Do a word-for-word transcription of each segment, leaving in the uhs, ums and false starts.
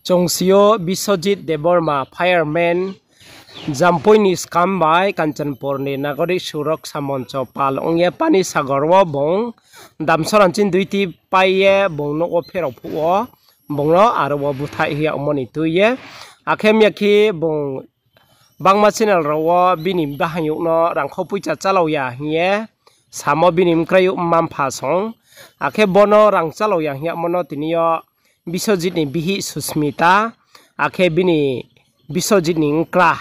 Chung si ou Biswajit Debbarma, fireman, Jampui ni skam bai Kanchanpur ni Nagorik Suraksa Moncho pal ong ye Panisagar wo bung Damsora ni chini duty pai ye bung nouh wo pherao phuh wo bung no aro wo búthaih hing yagmo ni tui ye. Akhe miyakhe bung bangma channel rao wo bini bahaing youh no rangkhou poicha chálao ya hing ye samo bini mkrai youh mma mpha song. Akhe bo no rang chálao ya hing yagmo no tini yo Biswajit ni bihih Susmita, akhe bini Biswajit ni mkra,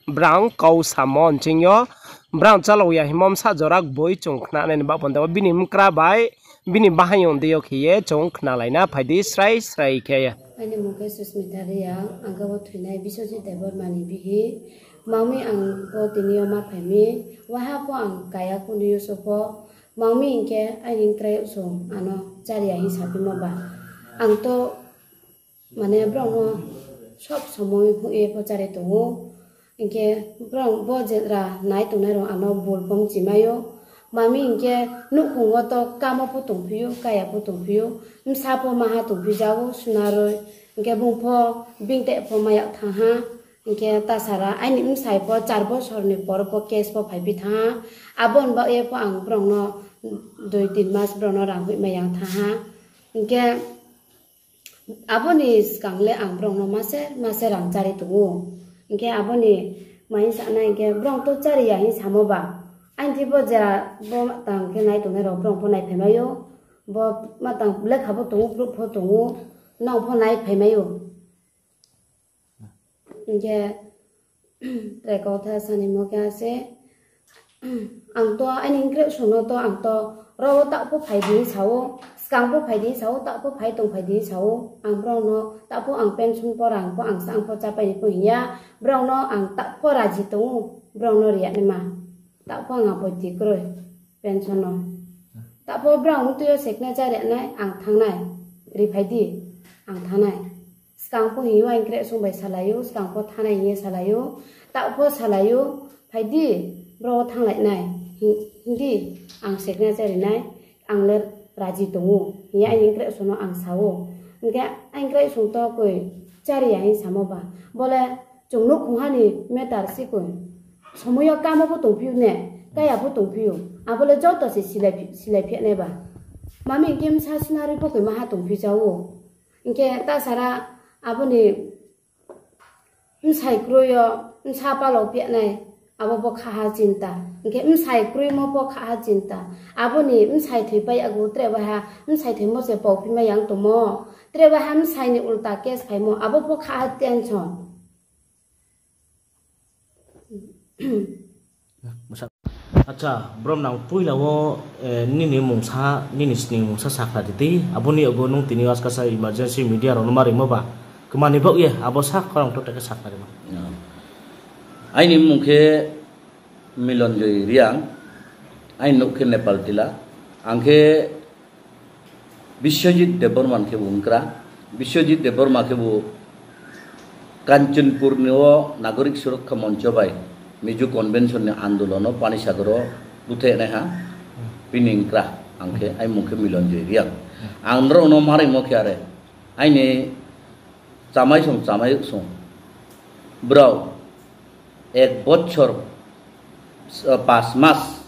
brang kau samo nching yo, brang chálao ya hingmo bsa jora gboi chung khnanai ni baoh panda wo bini mkra bai bini bahaing youh dei yo khe ye chung khnalai na phai di srai srai khe ye. Aini mung khe Susmita Reang, ang khe bo thoinai Biswajit Debbarma ni bihih. Mami ang bo tini yo ma phai mi, waha pho ang kaya kuni yo so pho. Mami hing khe aini mkrai youh song ano chári ya hing saphimo ba. Ang to mane brao no sob somoi hoih ye pho chári tong ou. Hing khe brao bo jera nai tongnai rao ano bul pho mchimai ou. Mami hing khe nouhkhong wo to kamo pho tongphi ou, kaya pho tongphi ou, bsa pho maha tongphi ja ou, sunaroi. Hing khe bung pho bingteh pho mai yag thanng ha. Hing khe tasara aini bsai pho char bosor ni por pho case pho phaiphi thanng ha. Abo ni baoh ye pho ang brao no dui tin mas brao no rang hoihmai yang thanng ha. Hing khe abo ni skang le ang brao no maser maser rang chári tong ou. Hing khe abo ni mai sanai hing khe brao to chári ya hing samo ba. Aini thi bo jera bo tang khe nai tongnai rao brao pho naiphaimai ou. Bo ma tang lekha pho tong ou, proof pho tong ou, nang pho naiphaimai ou. Hing khe tre kautha sanimo khe se, ang to aini mkrai song no to ang to ro wo taoh pho phai di sa ou, skang pho phai di sa ou, taoh pho phai tong phai di sa ou, ang brao no taoh pho ang pension pho rang pho ang sang pho chápai ni pho hing ya, brao no ang taoh pho raji tong ou, brao no ri ya naima. Taoh pho ang apotti kroi, pension no. Taoh pho brao mtui yo signature ri nai, ang thanng nai, riphai di, ang thanng nai. Skang pho hing ou, aini mkrai song bai salai ou, skang pho thanng nai hing ye salai ou, taoh pho salai ou, phai di, brao wo thannglai nai, hing di, ang signature ri nai, ang le raji tong ou hing ye aini mkrai song no ang sa ou. Hing khe aini mkrai song to koi chári ya hing samo ba. Bo le chung nouhkhongha ni matter se koi. Somoi yo kamo pho tongphi ou ne, kaya pho tongphi ou. Abo le joto se silai phi-, silai phi nai ba. Mami hing khe bsa sunaroi pho koi maha tongphi ja ou. Hing khe tasara abo ni bsai kroi yo bsa palao phi nai, abo pho khaha chinta. Hing khe bsai kroimo pho khaha chinta. Abo ni bsai thoipai yagu tre baha bsai thoimo se pauphi mai yang tongmo. Tre baha bsai ni ulta case phaimo, abo pho khaha tension. Acha, brom nang poila wo, eh, nini mungsa, nini sning mungsa sakha di di. Abo ni yago nung tini askasa emergency media rao no ma rimo ba. Kma ni baoh ye, abo sa khorang to teke sakha rimo. Aini mmung khe Milonjoy Reang, aini nouh khe Nepal Tila. Ang khe Biswajit Debbarma khe bo ongkra. Biswajit Debbarma khe bo Kanchanpur ni wo Nagorik Surakha Moncho bai Mizo Convention ni andolon no Panisagar wo búthaih naiha. Bini ongkra ang khe, aini mmung khe Milonjoy Reang. Ang nrao no ma rimo khe are, aini chamai song chamai song. Brao ek bochor, eh, pas mas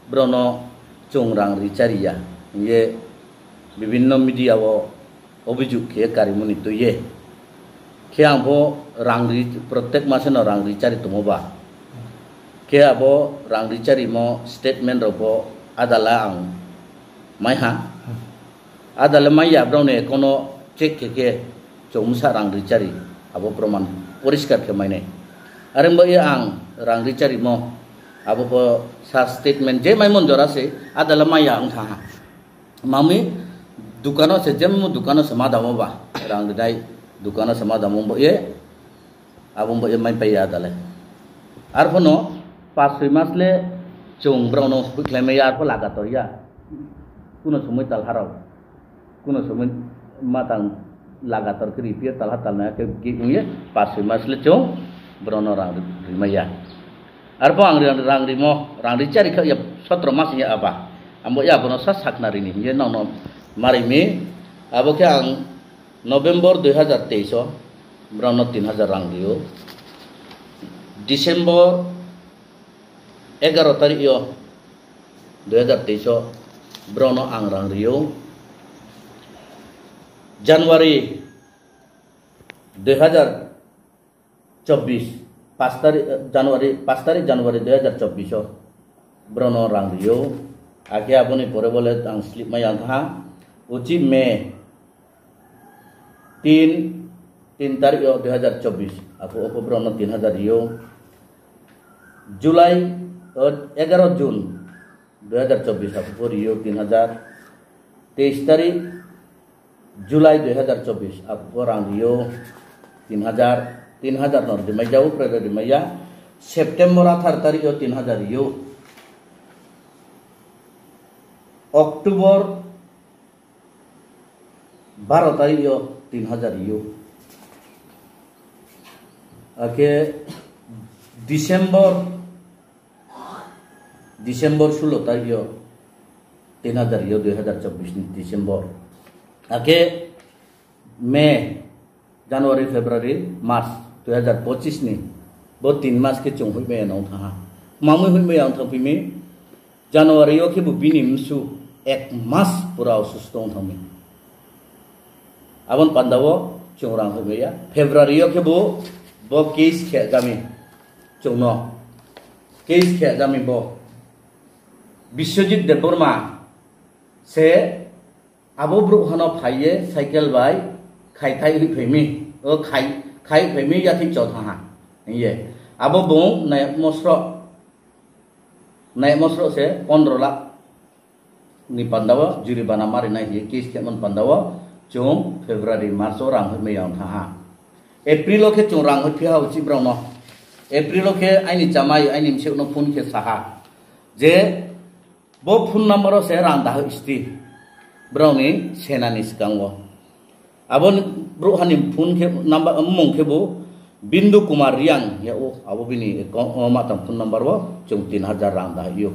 brao no chung rang ri chári ya hing ye bibhinno media wo obhijog khe karimo ni tui ye. Khe ang pho rang ri, protek mase no rang ri chári tongmo ba. Khe abo rang ri chárimo statement rao pho adala ang maiha. Adale mai ya brao ni account no check khe khe chung bsa rang ri chári, abo proman poriskar khe mai nai. Are bo ye ang rang ri chárimo, abo pho sa statement je maimo jora se, adale mai ya ong thanng ha. Mami dukan no se, jemo dukan no se ma damo ba, rang rinai dukan no se ma damo bo ye. Abo bo ye mai pai ya adale. Arphuh no pas soi mas le chung brao no hoihkhlai mai ya, arphuh lagator ya. Kuno somoi talha rao, kuno somoi ma tang lagator khe ri phi ye talha talnoi khe gig ong ye pas soi mas le chung brao no rang ri mai ya. Arphuh ang rang, rang rimo, rang ri chári kha ya sotro mas hing ye aba. Ang bo ya abo no sa sakhnari ni hing ye nang no ma ri mi. Abo khe ang November dui hazar teis o Brao no tin hazar rang ri ou. December egaro tarik yo dui hazar teis o brao no ang rang ri ou. January dui hazar chobbish, pas tarik, January, pas tarik January dui hazar chobbish o brao no rang ri ou. Akhe abo ni pore bo le ang slip mai ya thanng ha. Uchih May tin, tin tarik yo dui hazar chobbish, aphuh wo pho brao no tin hazar ri ou. July, egaro June dui hazar chobbish, aphuh pho ri ou tin hazar. Teis tarik July dui hazar chobbish, aphuh pho rang ri ou tin hazar, tin hazar no rimai ja ou, pore rimai ya. September athar tarik yo tin hazar ri ou. October baro tarik yo tin hazar ri ou. Akhe December, December sulo tarik yo tin hazar ri ou, dui hazar chobbish ni December. Akhe May, January, February, March, dui hazar pochis ni bo tin mas khe chung hoihmai ya nang thanng ha. Kma mi hoihmai ya ong thanngphi mi, January yo khebu bini msu ek mas pura osusto ong thanng mi. Abo ni panda wo chung rang hoihmai ya. February yo khebu bo case khe ja mi, chung no case khe ja mi bo. Biswajit Debbarma se abo brouhha no phai ye cycle bai khai thai hoihphai mi, o khai, khai hoihphai mi yathih cho thanng ha hing ye. Abo bung nai mosroh, nai mosroh se pondro lakh ni panda wo juribana ma ri nai hing ye case khemo ni panda wo chung February, March wo rang hoihmai ya ong thanng ha. April wo khe chung rang hoihphi ha uchih brao no. April wo khe aini chamai, aini bsih no phone khe sa ha je, bo phone number wo se rang da hoih sti, brao ni sena ni skang wo. Abo brouhha ni phone khe number, mmung khebu Bindu Kumar Reang yag ou, abo bini account wo ma tang phone number wo chung tin hazar rang da hoih ou.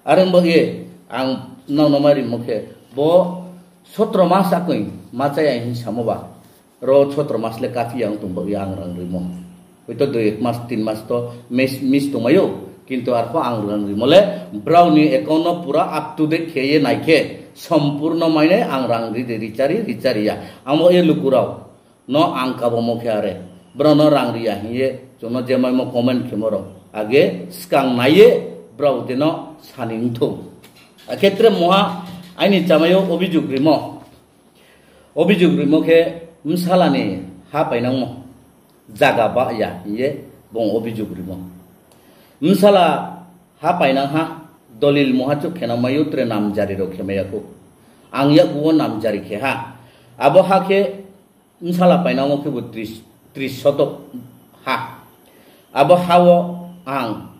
Are ong ba ye ang nrao no mai rimo khe, bo sotro mas akoi ma chá ya hing samo ba, ro sotro mas le kaphi ya ong tong ba ye ang rang rimo. Hoito dui ek mas, tin mas to miss, miss tongmai ou, kintu arpho ang rang rimo le brao ni account no pura up to date khe ye nai khe, sompurno mai nai ang rang ri de, ri chá ri, ri chá ri ya. Ang bo ye luku rao no ang kabomo khe are, brao no rang ri ya hing ye chung no je maimo comment khemo rao age skang nai ye brao de no sani ong thou. Akhe tre mungha aini chamai yo obhijog rimo. Obhijog rimo khe bsala ni ha painangmo, zaga bah ya hing ye bung obhijog rimo. Bsala ha painang ha, dolil mungha chouh khe nang mai ou, tre namjari rao khe mai ya khou. Ang yakgu wo namjari khe ha. Abo ha khe bsala painangmo khebu tris, tris sotok ha. Abo ha wo ang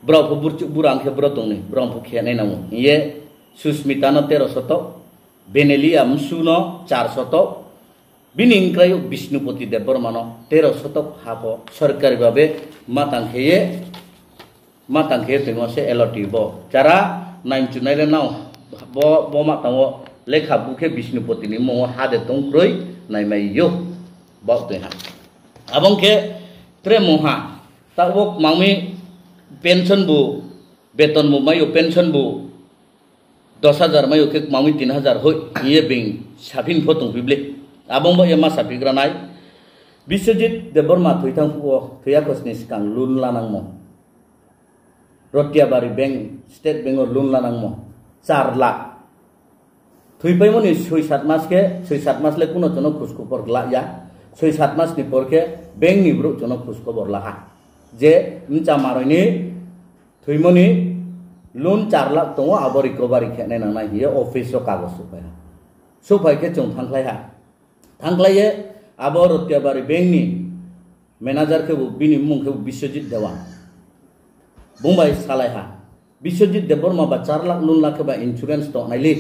brao pho burchuh burang khe bro tong ni, brao pho khe nai nang ou hing ye, Susmita no tero sotok, Benelia msu no char sotok, bini nkrai ou Bisnupati Debbarma no tero sotok ha pho sorkari babe ma tang khe ye, ma tang khe ye toimo se L O T bo. Jara naimchu nai le nao, bo, bo ma tang wo lekha bu khe Bisnupati ni mmung wo ha de tong kroi naimai ou. Baoh toi ha. Abo ong khe tre mungha, taoh bo kmang mi pension bu, beton bu mai ou, pension bu dos hajar mai ou khe kmang mi tin hajar hoih hing ye being saphi ni pho tongphi ble. Abo ong baoh ye ma saphigra nai. Biswajit Debbarma thoi thanng phuh wo, thoi ya khosni skang loan lanangmo. Rotiabari bank, State Bank wo loan lanangmo. Char lakh. Thoipaimo ni soi sat mas khe, soi sat mas le kuno chung no khuskobor la ya. Soi sat mas ni por khe bank ni brouh chung no khuskobor la ha je bcha maroi ni thoimo ni loan char lakh tong ou, abo recovery khe nai nang nai hing ye office wo kagos souhphai ha. Souhphai khe chung thanngkhlai ha. Thanngkhlai ye abo Rotiabari bank ni manager khebu, bini mmung khebu Biswajit Dewan. Bung bai salai ha, Biswajit Debbarma ba char lakh loan la khe ba insurance tongnai le.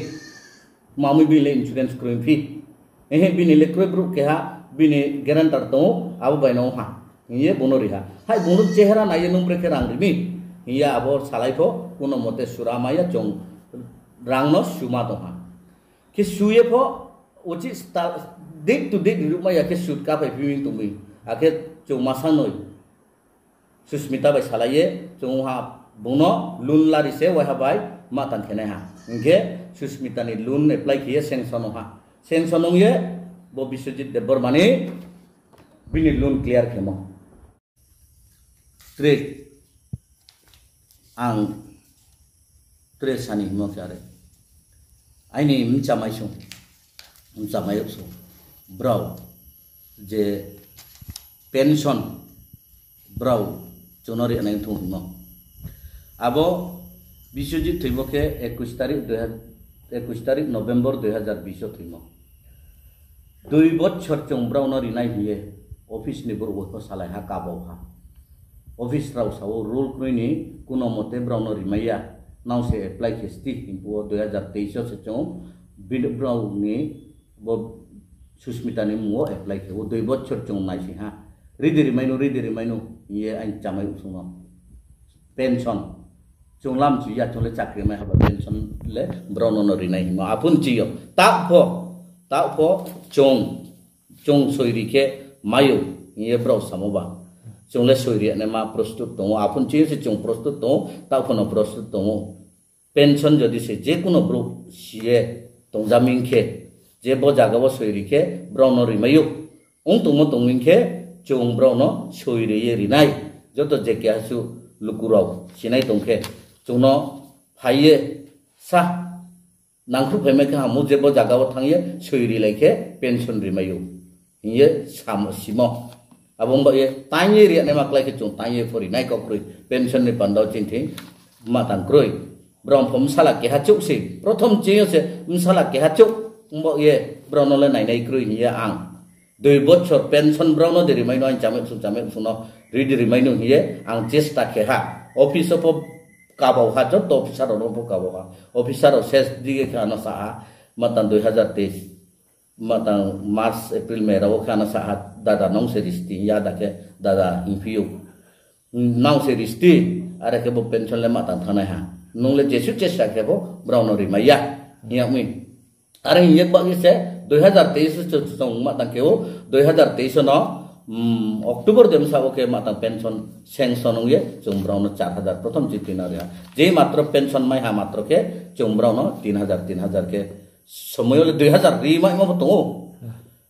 Kma mi bini le insurance kroi phi? Ehe, bini le kroi, brouh keha bini guarantor tong ou, abo bai no ong ha hing ye bung no ri ha. Hai bung no chehera nai ye nung bre khe rang ri mi hing ye abo salai pho kuno mote sura mai ya, chung rang no suma tong ha. Khe su ye pho uchih sta-, Date to date ruhmai ya khe sud kaphai phi tong mi. Akhe chung ma sangnoi Susmita bai salai ye, chung ha bung no loan lari se waiha bai ma tang khe nai ha. Hing khe Susmita ni loan apply khe ye sanction ong ha. Sanction ong ye, bo Biswajit Debbarma ni bini loan clear khemo. Tre ang tre sani himo khe are. Aini mchamai sung, mchamai sung. Brao je pension brao chung no ri nai thung himo. Abo Biswajit thoimo khe ekush tarik, dui ha-, ekush tarik November dui hazar bish o thoimo. Dui bochor chung brao no rinai hing ye office ni brouh bai pho salai ha, kabau ha. Office rao sa ou rule kroi ni kuno mote brao no rimai ya, nang se apply khe sti hing phuh wo dui hazar teis o se chung bini brao ni bo Susmita ni mmung wo apply khe ou, dui bochor chung naising ha. Ridi rimai nu, ridi rimai nu hing ye aini chamai sung no. Pension. Chung lamchu ya, chung le chakri mai haba pension le brao no no rinai hingmo. Aphun chi yo. Taoh pho, taoh pho chung, chung soiri khe mai ou hing ye brao samo ba. Chung le soiri ya naima prostut tong ou. Aphun chi yo se chung prostut tong ou, taoh pho no prostut tong ou. Pension jodi se je kuno brouh si ye tongja mi khe, je bo zaga wo soiri khe brao no rimai ou. Ong tongmo tong mi khe, chung brao no soiri ye ri nai. Joto je keha suh luku rao sinai tong khe, chung no phai ye sa, nangkhruh phaimai khe hamo, je bo zaga wo thanng ye soiri lai khe pension rimai ou hing ye sam simo. Abo ong ba ye tang ye ri ya naima klái khe chung tang ye pho ri nai kau kroi. Pension ni panda wo chini thing ma tang kroi. Brao pho bsala keha chouh se, prothom chini yo se bsala keha chouh. Ong ba ye brao no le nainai kroi hing ye ang dui bochor pension brao no de rimai no, aini chamai sung, chamai sung no ridi rimai no hing ye ang chesta khe ha. Office wo pho kabau ha, joto officer rao no pho kabau ha. Officer rao ses di ye khe ano sa ha, ma tang dui hazar teis, ma tang March, April, May rao wo khe ano sa ha, dada nung se ri sti hing ye, ada khe dada hingphi ou. Nung se ri sti, are khe bo pension le ma tang thanngnai ha. Nung le jesuh chesta khe pho brao no rimai ya hing yag mi. Are hing ye ba ye se dui hazar teis chung ma tang khe ou, dui hazar teis no, mm, October de bsa wo khe ma tang pension sanction ong ye, chung brao no char hazar prothom chini ri ha. Je matro pension mai ha matro khe chung brao no tin hazar, tin hazar khe, somoi yo le dui hazar rimaimo bo tong ou.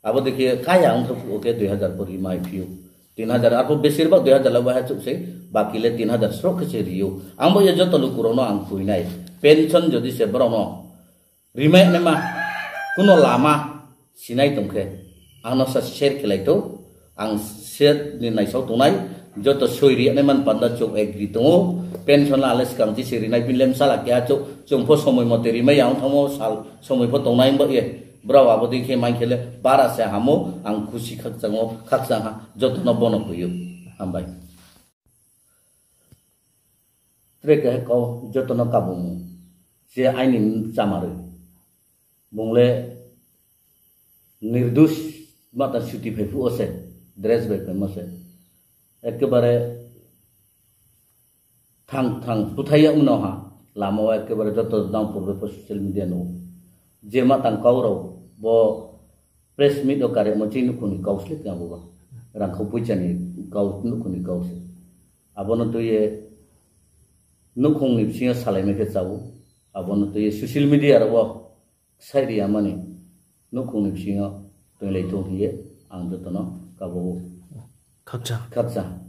Abo dei khe kaya ong thou phuh wo khe dui hazar pho rimai phi ou. Tin hazar, arpho besir bak dui hazar le waiha chouh se, baki le tin hazar sroh khe se ri ou. Ang bo ye joto luku rao no ang khui nai. Pension jodi se brao no rimai naima kuno lama sinai tong khe, ang no sa share khelai thou. Ang share ni naisao tongnai, joto soiri ya naima ni panda chung agree tong ou. Pension le ale skang chi se ri nai, bini le bsala keha chouh, chung pho somoi mote rimai ya ong thanngmo sal somoi pho tongnai ba ye. Brao abo dei khe mai khe le bara se hamo, ang khusi khakchang wo, khakchang ha, joto no bo no khui ou. Hambai. Tre keha kau joto no kabung, je aini chamaroi. Bung le nirdush, ma tang suti phai phuh wo se, dress bai phaimo se. Ekebare thang thang kuthai yag mano ha, lama wo ekebare joto nang purbe pho social media no. Je ma tang kau rao, bo press meet wo karemo chini nouhkhong ni kau slái tong abo ba. Rangkhau poicha ni kau, nouhkhong ni kau se. Abo no tui ye nouhkhong ni bsing yo salaimai khe chá ou. Abo no tui ye social media rao wo saih ri ya mani nouhkhong ni bsing yo toinglai thou hing ye ang joto no kabo ou. Khakchang.